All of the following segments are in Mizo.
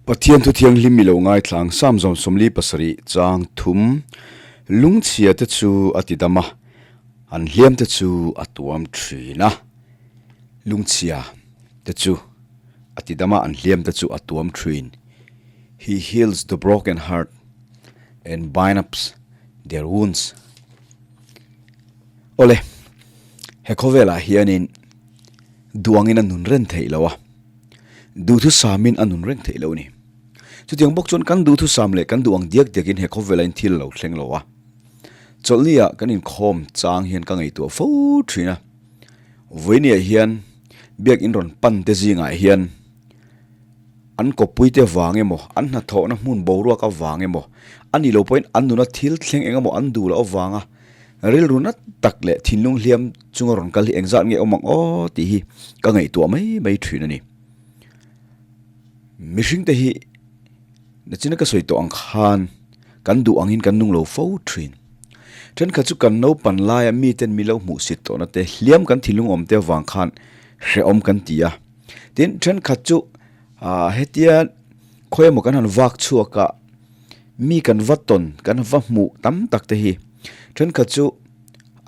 Pathian thu thianghlim i lo ngaithlang Sam zawm 47 chang thum lungchhia te chu a ti dam a, an hliam te chu a tuam thin a. Lungchhia te chu a ti dam a, an hliam te chu a tuam thin. He heals the broken heart and binds up their wounds. Awle, he khawvelah hianin duangin a nun reng theih lo a, duhthusamin a nun reng theih lo a ni. Chutiang bawk chuan kan duhthusam leh kan duh ang diak diakin he khawvela in thil a lo thleng lo a. Chawlhniah kan inkhawm chang hian ka ngaihtuah fo thin a, vawiiniah hian biakin rawn pan te zingah hian an kawppui te vang emaw, an hnathawhna hmun boruak avang emaw, a nih loh pawhin an nuna thil thleng eng emaw an duh loh avanga rilru nat tak leh thinlung hliam chunga rawn kal hi engzat nge awm ang aw tih hi ka ngaihtuah mai mai thin a ni. Mihring te hi nachina ka sawi tawh ang khan kan duh angin kan nung lo fo thin. Thenkhat chu kan naupan laia miten mi lo hmuh sit tawhna te hliam kan thinlung awm te avang khan hrehawm kan ti a. Tin, thenkhat chu ah hetia khawi emaw kan han vak chhuak a, mi kan va tawn, kan va hmuh tam tak te hi thenkhat chu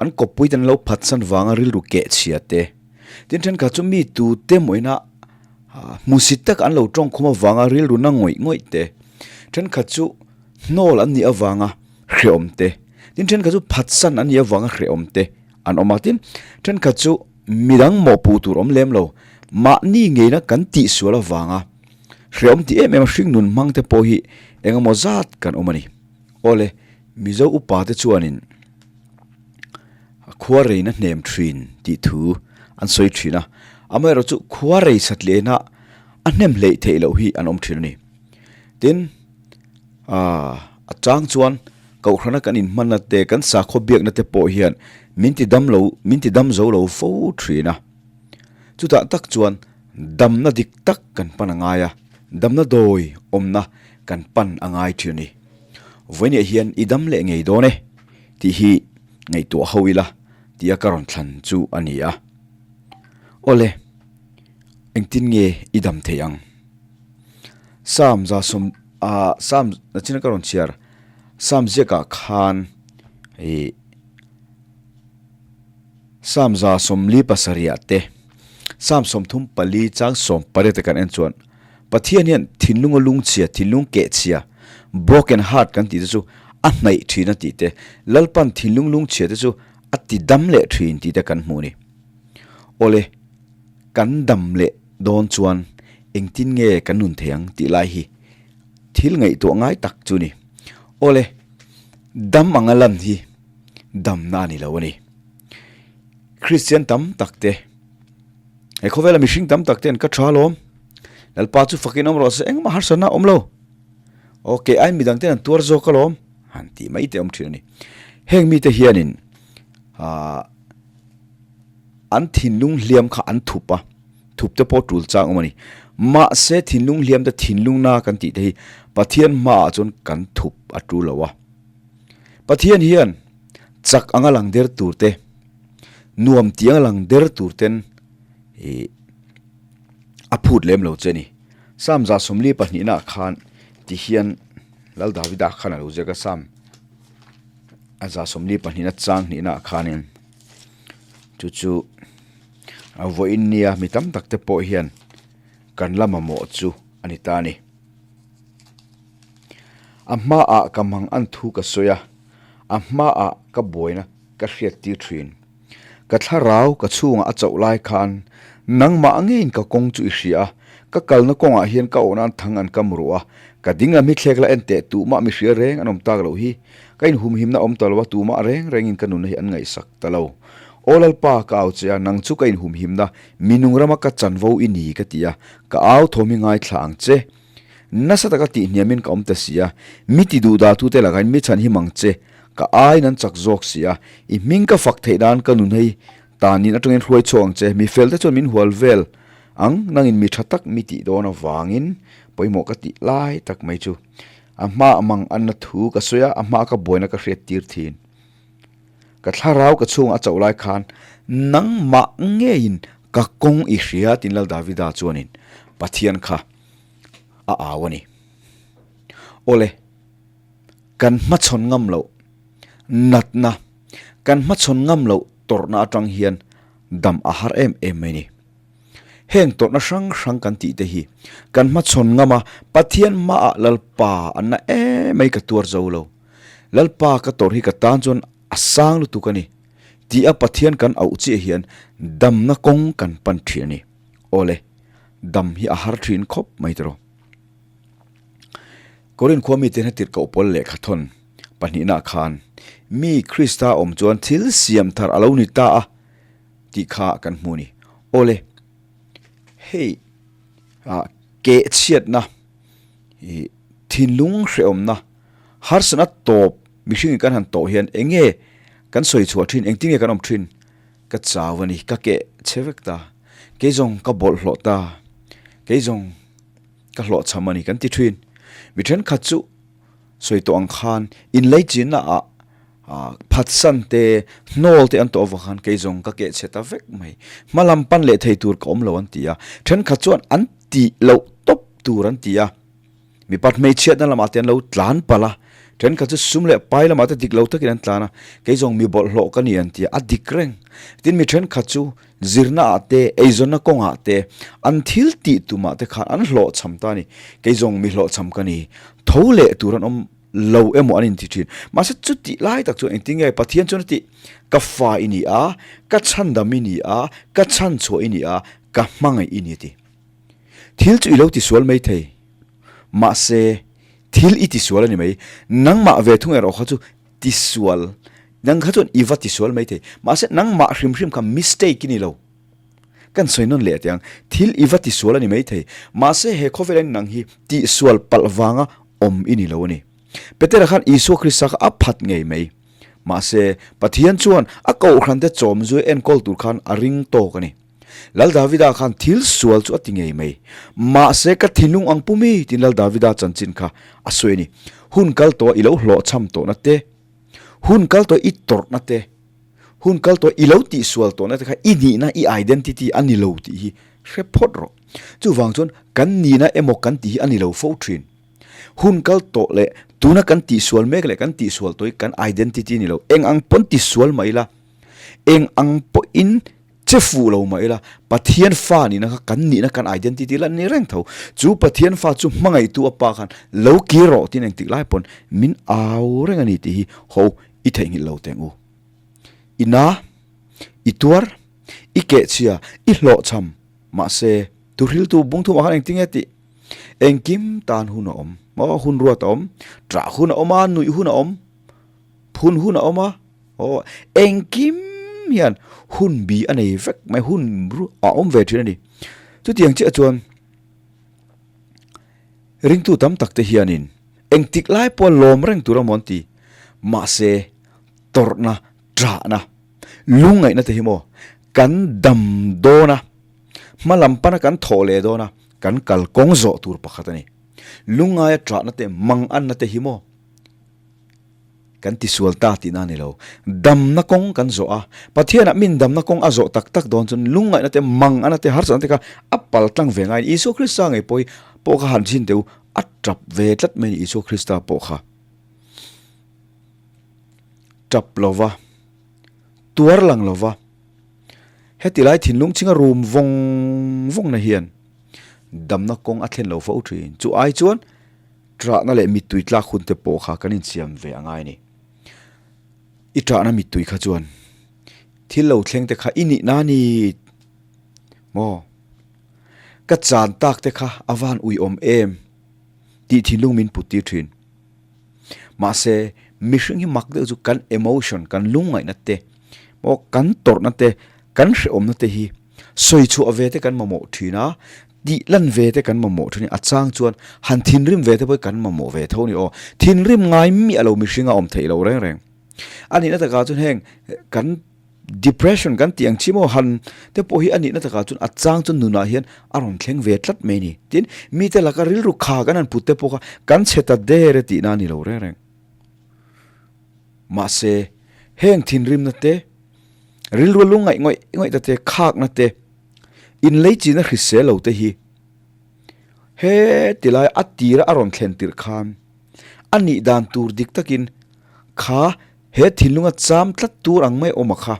an kawppui te an lo phatsan vanga rilru keh chhia te. Tin, thenkhat chu mi tute mawina hmusit tak an lo tawngkhum avanga rilru na ngawih ngawih te. Thenkhat chu hnawl an nih avanga hrehawm te. Tin, thenkhat chu phatsan an nih avanga hrehawm te an awm a. Tin, thenkhat chu midang mawhpuh tur awm lem lo, mahni ngeina kan tihsual avanga hrehawm tih em em a hringnun hmang te pawh hi eng emaw zat kan awm a ni. Awle, Mizo upa te chuanin khua reina hnem thin tih thu an sawi thin a, amaherawhchu khua rei sat lehna a hnem hleih theih loh hi an awm thin a ni. Tin, a chang chuan Kohhrana kan inhmanna te, kan sakhaw biakna te pawh hian min ti dam lo, min ti dam zo lo fo thin a. Chutah tak chuan damna dik tak kan pan a ngai a, damna dawi awmna kan pan a ngai thin a ni. Vawinia hian i dam leh ngei dawn e tih hi ngaihtuah ho ila tia ka rawn thlan chu a ni a. Awle, engtin nge i dam theih ang? Sam za sawm ah Sam nachina ka rawn chhiar Sam ziakah khan ih Sam 47 te Sam 34 chang 18 te kan en chuan Pathian hian thinlunga lungchhia thinlung kehchhia broken heart kan tih te chu a hnaih thin a tih te Lalpan thinlung lungchhia te chu a ti dam leh thin tih te kan hmuh a ni. Awle kan dam leh dawn chuan engtin nge kan nun thei ang tih lai hi thil ngaihtuah ngai tak chu ni. Awle, dam anga lan hi damna a ni lo a ni. Kristian tam tak te, he khawvela mihring tam tak ten ka tha lawm, Lalpa chu fakin awm rawh se engmah harsatna a awm lo. Ok, ai midang ten an tuar zawk alawm han tih mai te awm thin a ni. Heng mite hianin ah an thinlung hliam kha an thup a, thup te pawh tul chang awm a ni. Mahse thinlung hliam te thinlung na kan tih te hi Pathian hmaah chuan kan thup a tul lo a. Pathian hian chak anga lang der tur te, nuam tih anga lang der tur ten ih a phut lem lo che a ni. Psalm 42 naah khan ti hian Lal Davida khan a lo ziak a, Psalm a 42 na chang hnihnaah khanin Chu chu a vawiin nia mi tam tak te pawh hian kan la mamawh chu a ni ta a ni. A hmaah ka mang an thu ka sawi a, a hmaah ka buaina ka hriat tir thin. Ka thlarau ka chhungah a chauh lai khan nangmah ngeiin ka kawng chu i hria a, ka kalna kawngah hian ka awh nan thang an kam ruh a, ka ding lam hi thlek la en teh tuhmah mi hria reng an awm tak loh hi. Ka inhumhimna awm ta lo a, tumah reng rengin ka nunna hi an ngaihsak ta lo. Aw Lalpa, ka au che a, nang chu ka inhumhimna, mi nung rama ka chanvo i ni ka ti a, ka au thawm hi ngaithla ang che. Nasa taka tihhniamin ka awm ta si a, mi ti duh dahtute lakain mi chhan him ang che, ka aiin an chak zawk si a, i hming ka fak theih nan ka nun hei tanin atangin hruai chhuak ang che, mi felte chuan min hual vel ang, nangin mi tha tak mi tih dawn avangin pawimawh ka tih lai tak mai chu. A hma mang anna thu ka sawi a, a hma ka buaina ka hriat tir thin. Ka thlarau ka chhungah a chauh lai khan nangmah ngeiin ka kawng i hria tiin Lal Davida chuanin Pathian kha a au a ni. Awle, kan hmachhawn ngam loh natna, kan hmachhawn ngam loh tawrhna atang hian dam a har em em mai ni. Heng tawrhna hrang hrang kan tih te hi kan hmachhawn ngam a, Pathian hmaah Lalpa an na em mai ka tuar zo lo. Lalpa ka tawrh hi ka tan chuan a sang lutuk a ni tih a Pathian kan auh chiah hian damna kawng kan pan thin a ni. Awle, dam hi a har thin khawp mai tawrh. Korin khua mite hna tirhkoh pawl lehkha thawn pahnihna khan mi Krista awm chuan thil siam thar a lo ni ta a tih kha kan hmu a ni. Awle, hei ah keh chhiatna ih thinlung hrehawmna harsatna tawp mihringin kan han tawh hian eng nge kan sawi chhuah thin, engtin nge kan awm thin? Ka chau a ni, ka keh chhe vek ta, kei zawng ka bawlhhlawh ta, kei zawng ka hlawhchham a ni kan ti thin. Mi thenkhat chu sawi tawh ang khan inleichinna ah phatsan te, hnawl te an tawh avang khan kei zawng ka keh chhe ta vek mai. Hma lam pan leh thei tur ka awm lo an ti a, thenkhat chuan an tih loh tawp tur an ti a. Mipat hmeichhiatna lamah te an lo tlan palh a, thenkhat chu sum leh pai lamah te dik lo takin an tlan a, kei zawng mi bawlhhlawh ka ni an ti a, a dik reng. Tin mi thenkhat chu zirna ah te, eizawnna kawngah te, an thil tih tumah te khan an hlawhchham ta a ni, kei zawng mi hlawhchham ka ni, tho leh tur an awm lo emaw an inti thin. Mahse chutih lai tak chuan engtin nge Pathian chuan a tih, Ka fa i ni a, ka chhandam i ni a, ka chhanchhuah i ni a, ka hmangaih i ni a ti. Thil chu i lo tisual mai thei. Mahse, thil i tisual a ni mai. Nangmah ve thung erawh kha chu tisual, nang kha chuan i va tisual mai thei. Mahse, nangmah hrim hrim kha mistake i ni lo. Kan sawi nawn leh teh ang, thil i va tisual a ni mai thei. Mahse, he khawvela in nang hi tihsual palh vanga awm i ni lo a ni. Petera khan Isua Krista kha a phat ngei mai. Mahse, Pathian chuan a kohhrante chawmzui enkawl tur khan a ring tawk a ni. Lal Davida khan thil sual chu a ti ngei mai. Mahse ka thinlung ang pu mi tiin Lal Davida chanchin kha a sawi a ni. Hun kal tawh i lo hlawhchham tawhna te, hun kal tawh i tawrhna te, hun kal tawh i lo tihsual tawhna te kha i nihna, i identity a ni lo tih hi hre phawt rawh. Chuvang chuan kan nihna emaw kan tih hi a ni lo fo thin. Hun kal tawh leh tuna kan tihsual mek leh kan tihsual tawh hi kan identity a ni lo. Eng ang pawn tisual mah ila, eng ang pawhin Che fuh lo mah ila, Pathian fa nihna kha kan nihna kan identity la ni reng tho. Chu Pathian fa chu hmangaihtu a pa khan lo kir rawh tiin engtik lai pawn min au reng a ni tih hi ho i theihnghilh lo teng u. I na, i tuar, i kehchhia, i hlawhchham, mahse tuhriltu bungthumah khan engtinge tih? Engkim tan hun a awm, maw hun ruat a awm, ṭah hun a awm a, nuih hun a awm, phun hun a awm a, Aw, engkim hian hun bi a nei vek mai, hun a awm ve thin a ni. Chutiang chiah chuan ringtu tam tak te hianin engtik lai pawh lawm reng tur amaw an ti, mahse tawrhna, ṭahna, lungngaihna te hi maw kan dam dawn a, hma lam pana kan thawh leh dawn a, kan kalkawng zawh tur pakhat a ni. Lungngaia ṭahna te, manganna te hi maw. Kan tisual ta tihna a ni lo. Damna kawng kan zawh a, Pathianah min damna kawng a zawh tak tak dawn chuan lungngaihna te, mangana te, harsatna te kha a pal tlang ve ngaiin Isua Krista ngei pawh hi pawh kha han chhin teh u, a tap ve tlat mai a ni Isua Krista pawh kha. Tap lova, tuar lang lova, heti lai thinlung chhinga rum vawng vawngna hian damna kawng a thlen lo fo thin. Chu ai chuan Ṭahna leh mittui tlak hun te pawh kha kan insiam ve a ngai a ni. I ṭahna mittui kha chuan thil lo thleng te kha i nihna a ni maw? Ka chan tak te kha a van uiawm em tih thinlung min put tir ṭhin. Mahse, mihring hi mak deuh chu kan emotion, kan lungngaihna te maw kan tawrhna te, kan hrehawmna te hi sawi chhuah ve te kan mamawh ṭhin a, Tih lan ve te kan mamawh thin a, a chang chuan han thinrim ve te pawh hi kan mamawh ve tho a ni aw. Thinrim ngai miah lo mihring a awm theih lo reng reng. A nihna takah chuan heng kan depression kan tih ang chi maw han te pawh hi a nihna takah chuan a chang chuan nunah hian a rawn thleng ve tlat mai a ni. Tin, mite laka rilru kha kan han put te pawh kha kan chhe ta der e tihna a ni lo reng reng. Mahse, heng thinrimna te, rilru lungngaih ngawih ngawih ta te, khakna te, Inleichina hrisel lo te hi he tilai a tira a rawn thlen tirh khan. A nih dan tur dik takin kha he thinlunga cham tlat tur ang mai awm a kha.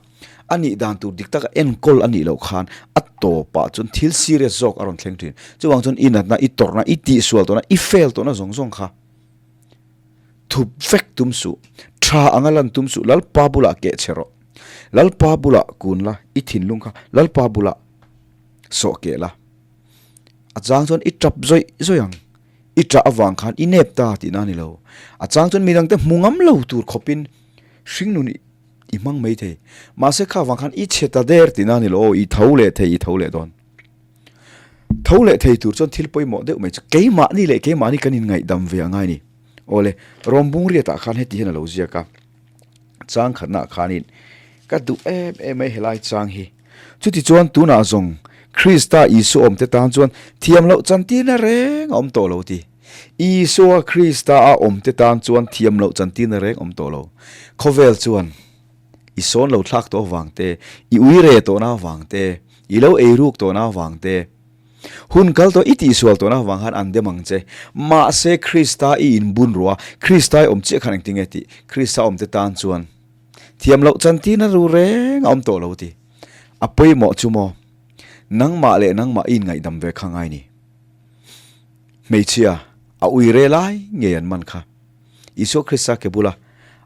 A nih dan tur dik taka enkawl a nih loh khan a tawpah chuan thil serious zawk a rawn thleng thin. Chuvang chuan i natna, i tawrhna, i tihsual tawhna, i fail tawhna zawng zawng kha thup vek tum suh. Tha anga lan tum suh. Lalpa bulah keh che rawh. Lalpa bulah kun la, i thinlung kha Lalpa bulah sawh keh la. A chang chuan i tap zawih zawih ang. I tah avang khan i nep ta tihna a ni lo. A chang chuan midangte hmu ngam lo tur khawpin hringnun i hmang mai thei. Mahse kha avang khan i chhe ta der tihna a ni lo. Aw i tho leh thei, i tho leh dawn. Tho leh thei tur chuan thil pawimawh deuh mai chu keimahni leh keimahni kan inngaihdam ve a ngai ni. Awle, Rawmbung riatah khan heti hian a lo ziak a. Chang khatnaah khanin ka duh em em mai helai chang hi. Chutichuan tunah zawng Krista Isua awmte tan chuan thiam loh chantirna reng a awm tawh lo ti. Isua Krista a awmte tan chuan thiam loh chantirna reng a awm tawh lo. Khawvel chuan i sawn lo thlak tawh avang te, i ui re tawhna avang te, i lo eiruk tawhna avang te, hun kal tawh i tihsual tawhna avang khan an dem ang che. Mahse Krista i inbun ruah a, Krista i awm chiah khan engtin nge tih? Krista awmte tan chuan Thiam loh chantirna ru reng a awm tawh lo ti. A pawimawh chu maw? Nangmah leh nangmah i inngaihdam ve kha ngai ni. Hmeichhia a ui re lai ngei an man kha. Isua Krista ke bula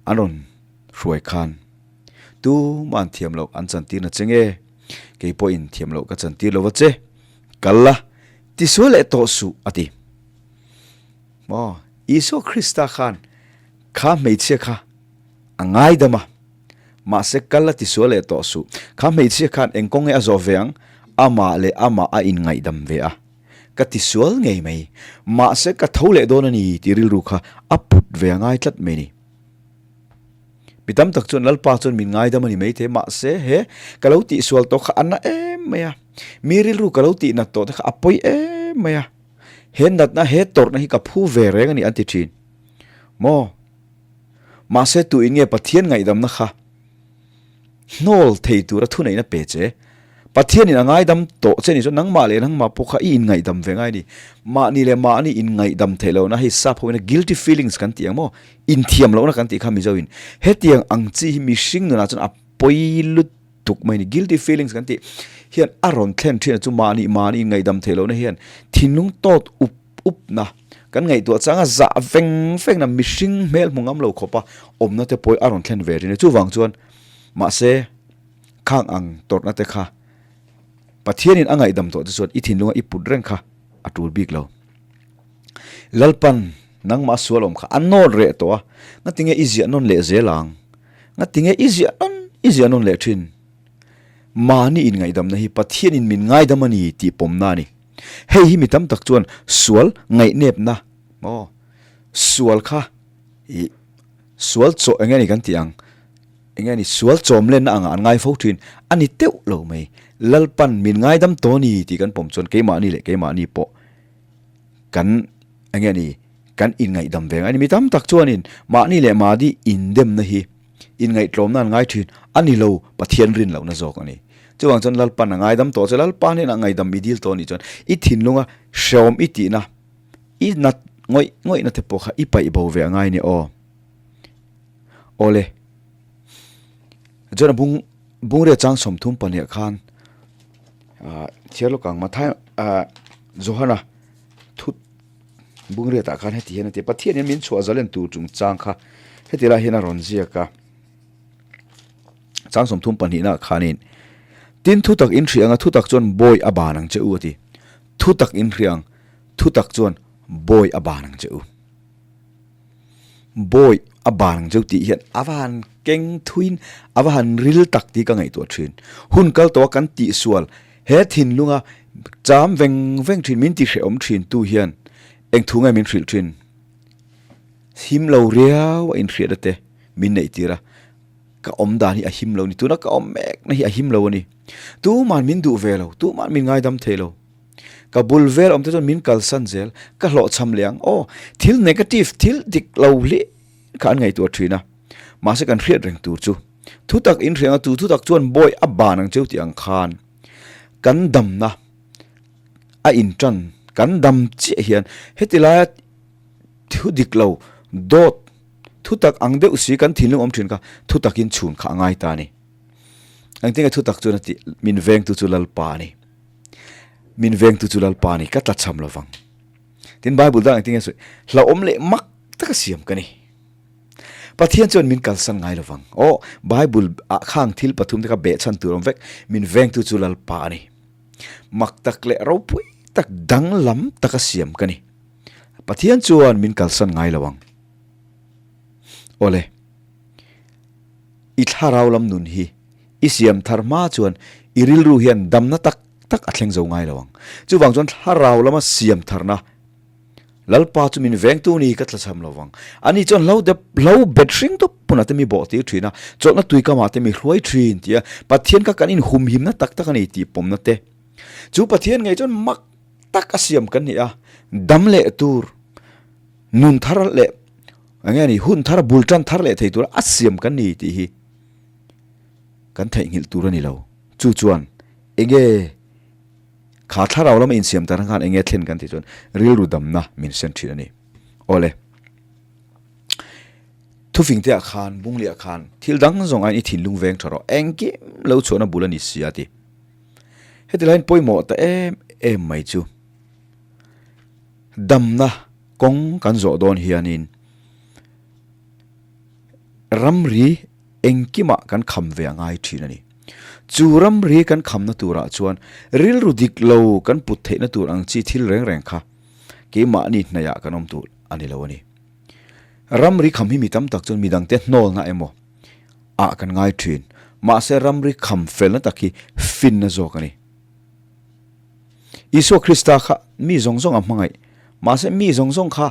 an rawn hruai khan tuman thiam loh an chantirna che nge? Kei pawhin thiam loh ka chantir lo va che. Kal la, tisual leh tawh suh a ti. Maw? Isua Krista khan kha hmeichhia kha A ngaidam a, mahse kal a tisual leh tawh suh. Kha hmeichhia khan eng kawng nge a zawh ve ang? Amah leh amah a inngaihdam ve a. Ka tisual ngei mai. Mahse ka tho leh dawn a ni tih rilru kha a put ve a ngai tlat mai ni. Mi tam tak chuan Lalpa chuan min ngaidam a ni maithei, mahse he ka lo tihsual tawh kha a na em mai a. Mi rilru ka lo tihnat tawh te kha a pawi em mai a. He natna, he tawrhna hi ka phu ve reng a ni an ti thin. Maw? Mahse tuin nge Pathian ngaihdamna kha hnawl thei tura thuneihna pe che? Pathianin a ngaidam tawh che ni chuan nangmah leh nangmah pawh kha i inngaihdam ve ngai a ni. Mahni leh mahni inngaihdam theih lohna hei sap hoin a guilty feelings kan tih ang maw? Inthiam lohna kan tih kha Mizoin. Hetiang ang chi hi mihring nunah chuan a pawi lut tuk mai a ni. Guilty feelings kan tih hian a rawn thlen thin a chu mahni mahni inngaihdam theih lohna hian thinlung tawt up upna kan ngaihtuah changa zah veng vengna mihring hmel hmu ngam lo khawpa awmna te pawh a rawn thlen ve thin a. Chuvang chuan mahse khang ang tawrhna te kha Pathianin a ngaihdam tawh te chuan i thinlunga i put reng kha a tul bik lo. Lalpan nangmah sual awm kha a nawt reh tawh a, ngatinge i ziah nawn leh zel ang? Ngatinge i ziah nawn i ziah nawn leh thin? Mahni inngaihdamna hi Pathianin min ngaidam a ni tih pawmna a ni. Hei hi mi tam tak chuan sual ngaihnepna maw sual kha ih sual chaw eng nge ni kan tih ang eng nge ni sual chawm lenna angah an ngai fo thin a ni teuh lo mai. Lalpan min ngaidam tawh a ni tih kan pawm chuan keimahni leh keimahni pawh kan eng nge ni kan inngaihdam ve ngai a ni. Mi tam tak chuanin mahni leh mahni indemna hi Inngaihtlawmna an ngai thin a ni lo, Pathian rin lohna zawk a ni. Chuvang chuan Lalpan a ngaidam tawh che, Lalpa hnenah ngaidam i dil tawh a nih chuan i thinlunga hreawm i tihna, i nat ngawih ngawihna te pawh kha i paih bo ve a ngai ni aw. Awle, chuan a bung bungria chang 30 pahniah khan ah thiar lawk ang Mathai ah Johana thu Bungriatah khan heti hian a ti a, Pathian hian min chhuah zalen tur chungchang kha heti lai hian a rawn ziak a. Chang 30 pahnihnaah khanin, Tin thutak in hria ang a, thutak chuan bawi a ban ang che u a ti. Thutak in hria ang, thutak chuan bawi a ban ang che u. Bawi a ban ang che u tih hian a va han keng thuin a va han ril tak tih ka ngaihtuah thin. Hun kal tawha kan tihsual He thinlunga cham veng veng thin, min tihrehawm thin tu hian eng thu nge min hrilh thin? Him lo riau a inhriatna te min neih tir a, ka awm dan hi a him lo a ni, tuna ka awm mekna hi a him lo a ni. Tuman min duh ve lo, tuman min ngaidam thei lo. Ka bul vel awm te chuan min kalsan zel, ka hlawhchham leh ang, aw thil negative, thil dik lo hlir kha an ngaihtuah thin a, mahse kan hriat reng tur chu. Thutak inhriang a tu thutak chuan bawi a ban ang cheu tih ang khan kan damna a intan kan dam chiah hian heti laia thu dik lo Dawt, thutak ang deuh si kan thinlung awm thin kha thutakin chhun kha a ngai ta a ni. Engtin nge thutak chuan a tih? Min vengtu chu Lalpa a ni. Min vengtu chu Lalpa a ni, ka tlachham lo vang. Tin Bible dang engtin nge sawi? Hlauhawm leh mak taka siam ka ni. Pathian chuan min kalsan ngai lo vang. Aw, Bible ah khang thil pathum te kha behchhan tur awm vek, min vengtu chu Lalpa a ni. Mak tak leh ropui tak danglam taka siam ka ni. Pathian chuan min kalsan ngai lo ang. Awle, i thlarau lam nun hi i siam thar hma chuan i rilru hian damna tak tak a thleng zo ngai lo ang. Chuvang chuan thlarau lama siam tharna Lalpa chu min vengtu ni ka tlachham lo vang. Ani chuan hlo dep hlo bet hring tawp hmunah te mi bawh tir thin a, chawlhna tuikamah te mi hruai thin tia Pathian kha kan inhumhimna tak tak a ni tih pawmna te chu Pathian ngei chuan mak tak a siam kan ni a, dam leh tur, nun thar leh eng nge ni hun thar bul tan thar leh thei tura a siam kan ni tih hi kan theihnghilh tur a ni lo. Chu chuan eng nge Kha thlarau lama insiam tan khan enge thlen kan tih chuan rilru damna min sen thin a ni. Awle. Thufing te ah khan, bungli ah khan thil dang zawng aiin i thinlung veng tha rawh. Engkim lo chhuahna bul a ni si a ti. Heti laiin pawimawh ta em em mai chu damna kawng kan zawh dawn hianin ramri engkimah kan kham ve a ngai thin a ni. Chu ramri kan khamna turah chuan rilru dik lo kan put theihna tur ang chi thil reng reng kha keimahni hnaihah kan awm tur a ni lo a ni. Ramri kham hi mi tam tak chuan midangte hnawlna emaw ah kan ngai thin. Mahse ramri kham felna tak hi finna zawk a ni. Isua Krista kha mi zawng zawng a hmangaih. Mahse mi zawng zawng kha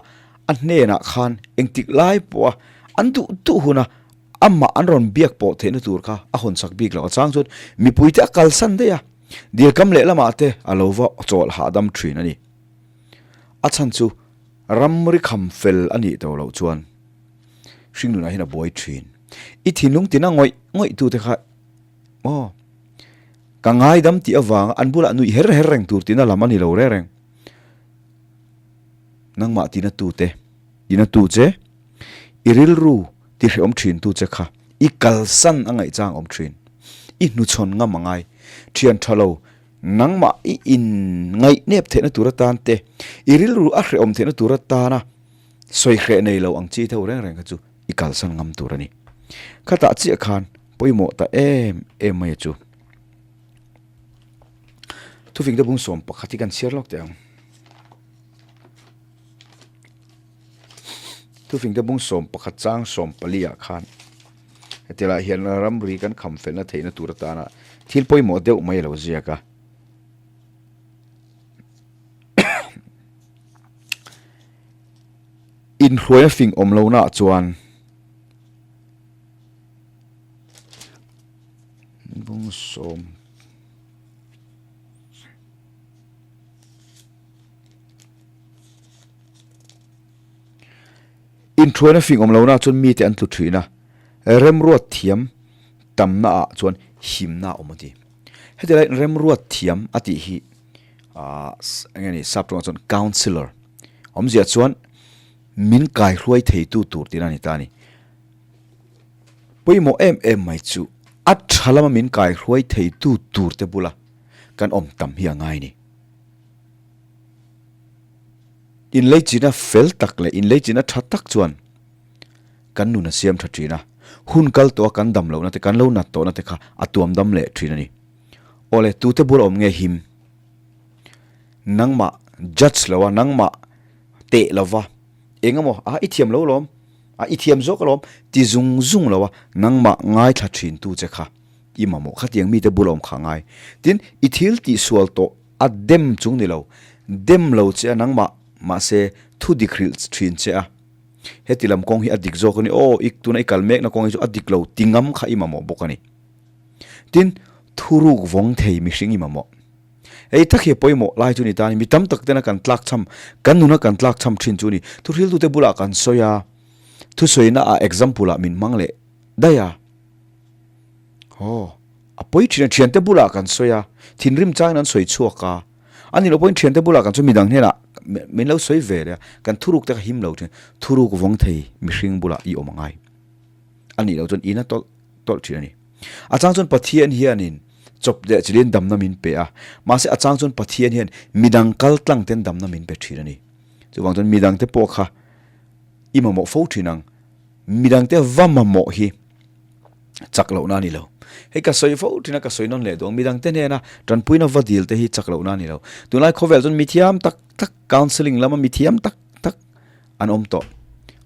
a hnenah khan engtik lai pawha an duh duh huna amah an rawn biak pawh theihna tur kha a hawn sak bik loh. A chang chuan mipuite a kalsan daih a, dilkam lehlamah te a lo va chawlh hahdam thin a ni. A chhan chu ramri kham fel a nih tawh loh chuan hringnunah hian a buai thin. I thinlung tina ngawih ngawih tute kha maw? Ka ngaidam tih avanga an bulah nuih her her reng tur tihna lam a ni lo reng reng. Nangmah tina tute, tina tu che, i rilru ti hrehawm thin tu che kha i kalsan a ngaihchang awm thin. I hnuchhawn ngam a ngai. Thian tha lo, nangmah i in ngaihnep theihna tur atan te, i rilru a hrehawm theihna tur atana sawi hreh nei lo ang chi theuh reng reng kha chu i kalsan ngam tur a ni. Khatah chiah khan pawimawh ta em em mai a chu. Thufing te bung sawm pakhat hi kan chhiar lawk teh ang. Thufing te bung sawm pakhat chang 14 ah khan heti lai hian ramri kan kham felna theihna tur atana thil pawimawh deuh mai a lo ziak a. Inhruaina fing awm lohnaah chuan bung sawm Inhruaina fing awm lohnaah chuan mite an tlu thin a, remruat thiam tamnaah chuan himna a awm a ti. Heti laiin remruat thiam a tih hi Ahh eng nge ni sap tawngah chuan counsellor awmzia chuan min kaihruai theitu tur tihna a ni ta a ni. Pawimawh em em mai chu a tha lama min kaihruai theitu tur te bula kan awm tam hi a ngai a ni. Inleichina fel tak leh inleichina tha tak chuan kan nun a siam tha thin a, hun kal tawha kan dam lohna te kan lo nat tawhna te kha a tuam dam leh thin a ni. Awle, tute bul awm nge him? Nangmah judge lo a, nangmah teh lo va, eng emaw, a i thiam lo lawm, a i thiam zawk alawm ti zung zung lo a, nangmah ngaithla thin tu che kha i mamawh khatiang mite bul awm kha ngai. Tin, i thil tihsual tawh a dem chung ni lo, dem lo che a nangmah mahse thu dik hrilh thin che a, heti lam kawng hi a dik zawk a ni, aw i tuna i kal mekna kawng hi chu a dik lo ti ngam kha i mamawh bawk a ni. Tin, thuruk vawng thei mihring i mamawh. Hei tak hi a pawimawh lai chu ni ta a ni. Mi tam tak tena kan tlak cham, kan nuna kan tlak cham thin chu ni. Thuhriltute bulah kan sawi a, thusawina ah example ah min hmang leh daih a. Aw, a pawi thin a, thiante bulah kan sawi a, thinrim changin an sawi chhuak a. A ni loh pawhin thiante bulah kan sawi, midang hnenah. min lo sawi ve leh a, kan thuruk te kha him lo thin, thuruk vawng thei mihring bulah i awm a ngai. A nih loh chuan ina tawlh tawlh thin a ni. A chang chuan Pathian hianin chawp leh chilhin damna min pe a, mahse a chang chuan Pathian hian midang kal tlang ten damna min pe thin a ni. Chuvang chuan midang te pawh kha i mamawh fo thin ang, midang te va mamawh hi chak lohna a ni lo. Hei ka sawi fo thin a, ka sawi nawn leh duh ang, midang te hnena tanpuina va dil te hi chak lohna a ni lo. Tunlai khawvel chuan mithiam tak tak counselling lama mithiam tak tak an awm tawh.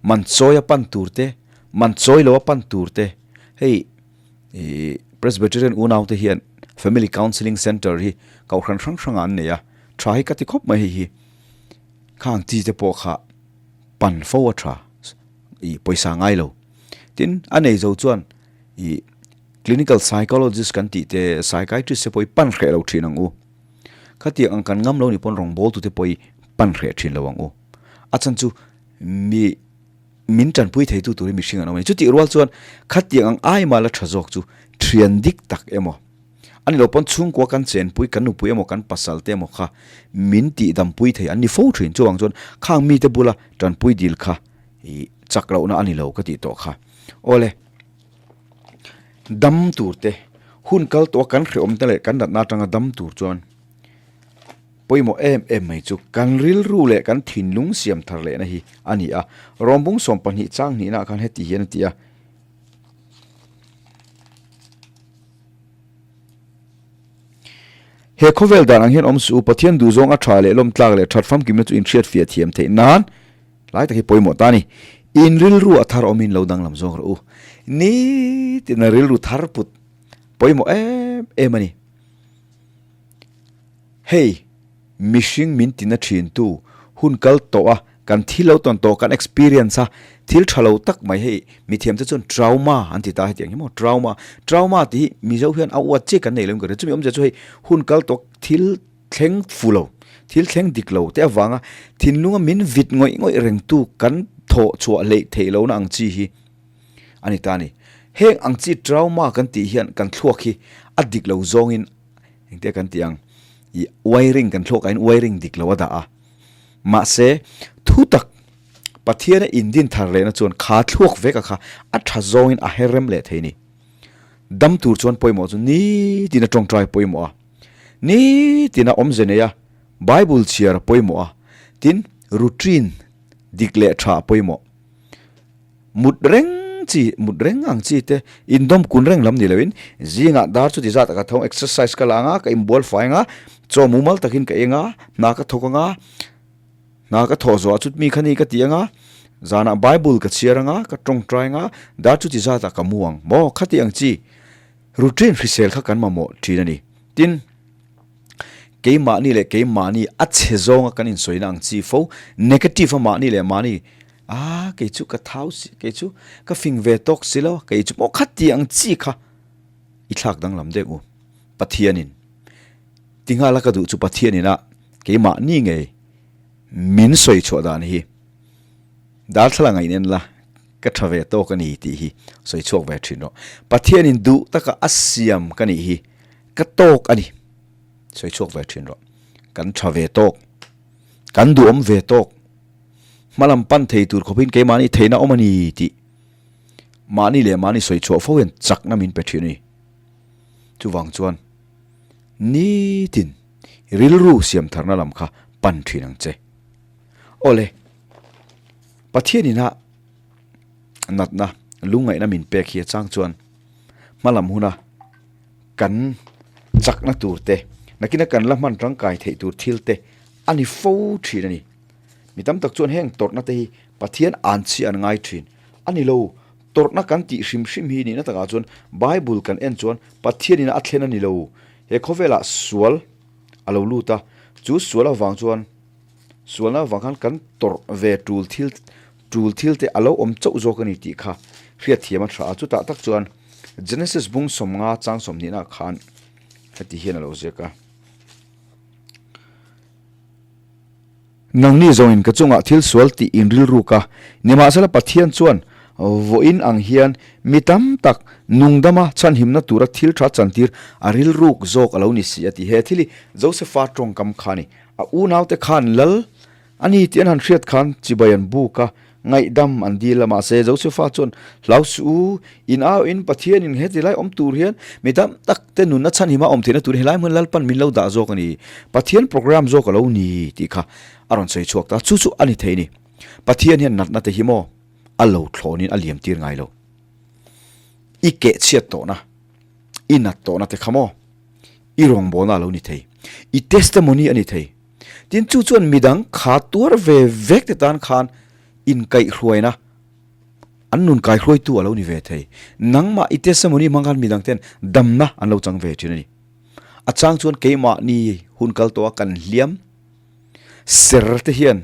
Man chawi a pan tur te, man chawi lo a pan tur te, hei ih Presbyterian unau te hian Family Counselling Centre hi kohhran hrang hrangah an nei a, tha hi ka ti khawp mai hei hi. Khang chi te pawh kha pan fo a tha ih pawisa ngai lo. Tin, a nei zo chuan ih Clinical Psychologist kan tih te, Psychiatrist te pawh hi pan hreh lo thin ang u. Khatiang ang kan ngam lo nih pawn rawngbawltu te pawh hi pan hreh thin lo ang u. A chhan chu mi min tanpui theitu turin mihring an awm a ni. Chutih rual chuan khatiang ang ai mah la tha zawk chu thian dik tak emaw, a ni lo pawn chhungkua kan chenpui, kan nupui emaw kan pasal te emaw kha min tihdampui thei an ni fo thin. Chuvang chuan khang mite bula tanpui dil kha ih chak lohna a ni lo ka tih tawh kha. Awle, dam tur te, hun kal tawha kan hrehawm te leh kan natna atanga dam tur chuan Pawimawh em em mai chu kan rilru leh kan thinlung siam thar lehna hi a ni a. Rawmbung 12 chang hnihnaah khan heti hian a ti a. He khawvel dan ang hian awm suh u, Pathian duhzawng a tha leh lawmtlak leh that famkimna chu inhriatfiah thiam theih nan lai tak hi pawimawh ta a ni. In rilru a thar awmin lo danglam zawk rawh u. Nitin a rilru thar put pawimawh em em a ni. Hei, mihring min tina thintu, hun kal tawh a, kan thil lo tawn tawh, kan experience a, thil tha lo tak mai hei, mithiam te chuan trauma an ti ta hetiang hi maw, trauma, trauma tih hi Mizo hian a uat chiah kan nei lo in ka ria, chumi awmzia chu hei hun kal tawh thil thleng fu lo, thil thleng dik lo te avanga thinlunga min vit ngawih ngawih rengtu kan thawh chhuah hleih theih lohna ang chi hi a ni ta a ni. Heng ang chi trauma kan tih hian kan thluak hi a dik lo zawngin Engtia kan tih ang? I wiring kan thlawk ahin wiring dik lo a dah a. Mahse, thu tak Pathiana indin thar lehna chuan kha thluak vek a kha a tha zawngin a her rem leh thei ni. Dam tur chuan pawimawh chu nitin a tawngtai pawimawh a, nitin a awmze nei a, Bible chhiar a pawimawh a, tin routine dik leh tha a pawimawh. Mut reng chi, mut reng ang chi te, indawm kun reng lam ni loin, zingah dar chuti zat ah ka tho, exercise ka la anga, ka inbual fai anga, chaw mumal takin ka eng a, hna ka thawk anga, hna ka thawh zawh ah chut mi kha ni ka ti anga, zanah bible ka chhiar anga, ka tawngtai anga, dar chuti zat ah ka mu ang maw, khati ang chi routine hrisel kha kan mamawh thin a ni. Tin, keimahni leh keimahni a chhe zawnga kan insawina ang chi fo, negative a mahni leh mahni Ah, kei chu ka thau si, kei chu ka fing ve tawk si lo, kei chu maw khati ang chi kha i thlak danglam deuh u. Pathianin tinghala ka duh chu Pathianin a keimahni ngei min sawi chhuah dan hi darthlalang a inen la ka tha ve tawk a ni tih hi sawi chhuak ve thin rawh. Pathianin duh taka a siam ka nih hi ka tawk a ni sawi chhuak ve thin rawh. Kan tha ve tawk, kan duhawm ve tawk. Hmalam pan thei tur khawpin keimahni theihna awm a ni tih mahni leh mahni sawi chhuah fo hian chakna min pe thin a ni. Chuvang chuan nitin rilru siam tharna lam kha pan thin ang che. Awle, Pathian ina natna lungngaihna min pek hi a chang chuan hmalam huna kan chakna tur te, nakina kan la hman tangkai theih tur thil te a ni fo thin a ni. Mi tam tak chuan heng tawrhna te hi Pathian an chhi an ngai thin a ni lo. Tawrhna kan tih hrim hrim hi nihna takah chuan Bible kan en chuan Pathianin a thlen a ni lo. He khawvelah sual a lo lut a, chu sual avang chuan sualna avang khan kan tawrh ve tul thil tul thil te a lo awm chauh zawk a ni tih kha hriatthiam a tha a. Chutah tak chuan Genesis bung 50 chang 20 ah khan heti hian a lo ziak a. Nangni zawngin ka chungah thil sual tih in rilruk a, nimahsela Pathian chuan vawiin ang hian mi tam tak nungdama chhanhimna tura thil tha chantir a rilruk zawk a lo ni si a ti. He thil hi Josefa tawngkam kha a ni. A unaute khan lal A ni tih an han hriat khan chibai an buk a, ngaihdam an dil a, mahse Josefa chuan, Hlau suh u, in au in Pathian in heti lai awm tur hian mi tam tak te nunna chhanhima awm theihna tur helai hmun Lalpan min lo dah zawk a ni, Pathian program zawk a lo ni tih kha a rawn sawi chhuak ta, chu chu a ni thei a ni. Pathian hian natna te hi maw a lo thlawnin a liam tir ngai lo. I keh chhiat tawhna, i nat tawhna te kha maw i rawngbawlna a lo ni thei, i testimony a ni thei. Tin, chu chuan midang kha tuar ve vek te tan khan inkaihhruaina, an nun kaihruaitu a lo ni ve thei. Nangmah i testimony hmang khan midang ten damna an lo chang ve thin a ni. A chang chuan keimahni hun kal tawha kan hliam ser te hian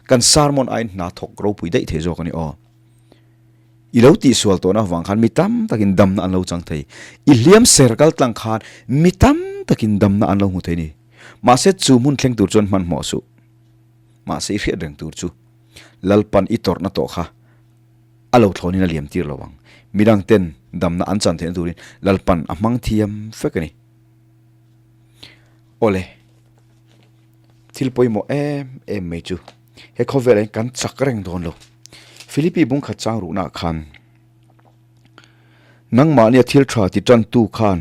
kan sermon aiin hna thawk ropui daih thei zawk a ni aw. I lo tihsual tawhna avang khan mi tam takin damna an lo chang thei. I hliam ser kal tlang khan mi tam takin damna an lo hmu thei a ni. Mahse chu hmun thleng tur chuan hmanhmawh suh. Mahse i hriat reng tur chu Lalpan i tawrhna tawh kha a lo thlawnin a liam tir lo ang. Midang ten damna an chan theihna turin Lalpan a hmang thiam vek a ni. Awle, thil pawimawh em em mai chu he khawvelah hian kan chak reng dawn lo. Philippi bungkhat chang ruhnaah khan nangmahnia thil tha ti tantu khan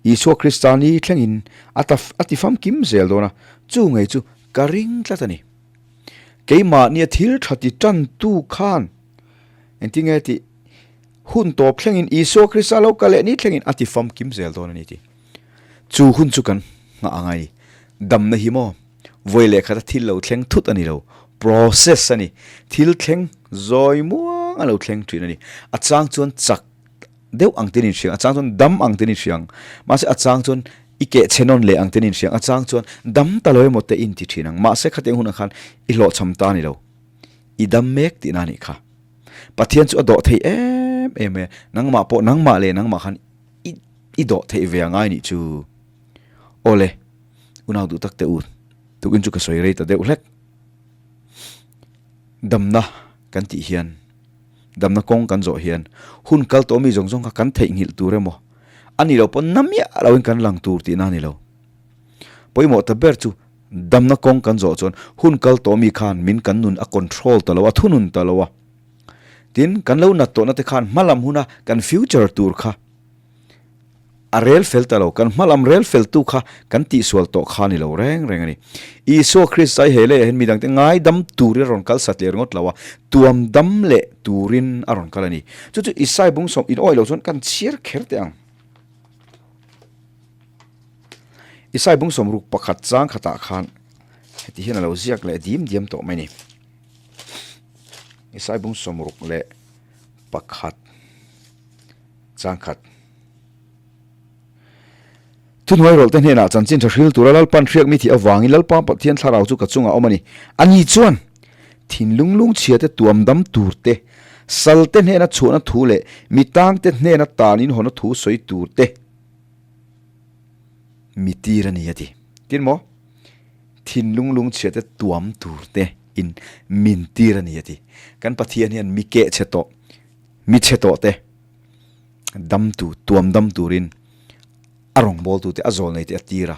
Isua Krista ni thlengin a ta a ti famkim zel dawn a, chu ngei chu ka ring tlat a ni. Keimahnia thil tha ti tantu khan engtinge tih hun tawp thlengin Isua Krista lo kal leh ni thlengin a ti famkim zel dawn a ni tih. Chu hun chu kan nghah a ngai. Damna hi maw vawi leh khata thil lo thleng thut a ni lo, process a ni. Thil thleng zawi muang a lo thleng thin a ni. A chang chuan chak deuh ang ten inhriang, a chang chuan dam ang ten inhriang, mahse a chang chuan i keh chhe nawn leh ang ten inhriang, a chang chuan dam ta lo emaw te inti thin ang, mahse khatiang hunah khan i hlawhchham ta a ni lo, i dam mek tihna a nih kha. Pathian chu a dawh thei em em e, nangmah pawh nangmah leh nangmah khan i i dawh theih ve a ngai nih chu. Awle, unau duh tak teh u, tukin chu ka sawi rei ta deuh hlek. Damna kan tih hian. Damna kawng kan zawh hian hun kal tawh mi zawng zawng kha kan theihnghilh tur emaw a ni lo pawn na miah loin kan lang tur tihna a ni lo. Pawimawh ta ber chu damna kawng kan zawh chuan hun kal tawh mi khan min kan nun a control ta lo a, thunun ta lo a. Tin, kan lo nat tawhna te khan hmalam huna kan future tur kha A rel fel ta lo, kan hmalam rel feltu kha kan tihsual tawh kha ni lo reng reng a ni. Isua Krista hi he leiah hian midangte ngaidam turin a rawn kal sat leh ringawt lo a, tuam dam leh turin a rawn kal a ni. Chu chu Isai bung sawm in awih lo chuan kan chhiar kher teh ang. Isai bung sawm ruk pakhat chang khatah khan heti hian a lo ziak leh dim diam tawh mai a ni. Isai bung sawm ruk leh pakhat chang khat. Thuhnuai rawlhte hnenah chanchin tha hril tura Lalpan hriak mi thih avangin Lalpa Pathian thlarau chu ka chungah awm a ni. Ani chuan thinlung lungchhia te tuam dam tur te, sal te hnena chhuahna thu leh mi tangte hnena tan inhawna thu sawi tur te mi tir a ni a ti. Tin maw? Thinlung lungchhia te tuam tur te in min tir a ni a ti. Kan Pathian hian mi keh chhe tawh, mi chhe tawh te, dam tu, tuam dam turin a rawngbawltu te a zawl nei te a tir a.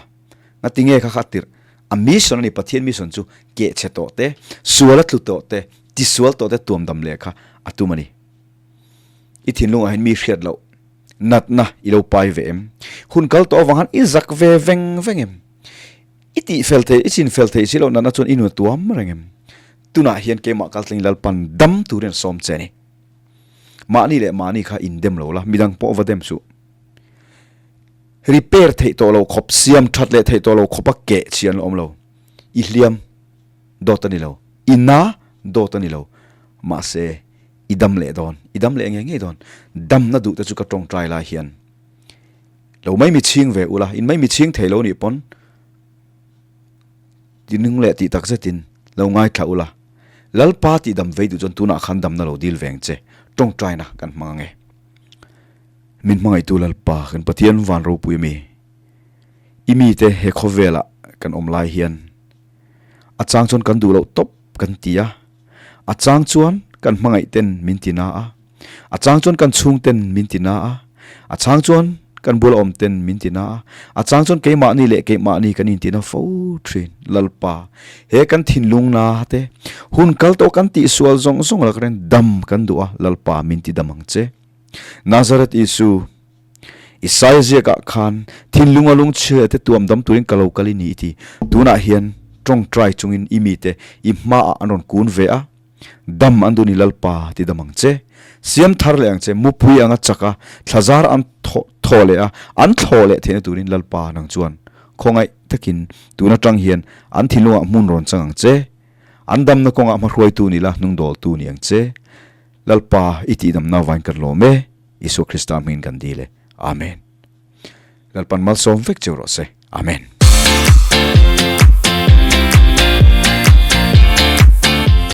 Ngati nge kha kha a tirh? A mission a ni, Pathian mission chu keh chhe tawh te, sual a tlu tawh te, tisual tawh te tuam dam leh kha a tum a ni. I thinlungah hian mi hriat loh natna i lo pai ve em? Hun kal tawh avang khan i zak ve veng veng em? I tih fel thei, i chin fel thei si loh natna chuan i nun a tuam reng em? Tunah hian keimah kaltlangin Lalpan dam turin a sawm che a ni. Mahni leh mahni kha in dem lo la, midang pawh va dem suh. Repair theih tawh lo khawp, siam that leh theih tawh lo khawpa keh chhi an la awm lo. I hliam dawt a ni lo, i na dawt a ni lo, mahse i dam leh dawn, i dam leh ngei ngei dawn. Damna duh te chu ka tawngtai lai hian lo mai mi chhing ve ula, in mai mi chhing thei lo nih pawn Ti nung leh tih tak zetin lo ngaithla ula, Lalpa tih dam vei duh chuan tunah khan damna lo dil veng che, tawngtaina kan hmang ange. Min hmangaihtu Lalpa, kan Pathian van ropui ami, i mite he khawvelah kan awm lai hian a chang chuan kan duh loh tawp kan ti a, a chang chuan kan hmangaih ten min ti na a, a chang chuan kan chhung ten min ti na a, a chang chuan. kan bula awm ten min ti na a, a chang chuan keimahni leh keimahni kan inti na fo thin. Lalpa, he kan thinlung na te hun kal tawh kan tihsual zawng zawng lak reng dam kan duh a, Lalpa min ti dam ang che. Nazareth Isu, Isaia ziakah khan thinlunga lungchhia te tuam dam turin ka lo kal i ni i ti. Tunah hian tawngtai chungin i mite i hmaah an rawn kun ve a, dam an duh ni Lalpa ti dam ang che. Siam thar leh ang che, mupui anga chak a, thlazar an thaw leh a, an thlawh leh theihna turin Lalpa nang chuan khawngaih takin tun atang hian an thinlungah hmun rawn chang ang che. An damna kawngah hmahruaitu ni la, hnungdawltu ni ang che. Lalpa i tihdamna vain kan lawm e, Isua Krista hmingin kan dil e. Amen. Lalpan malsawm vek cheu rawh se. Amen.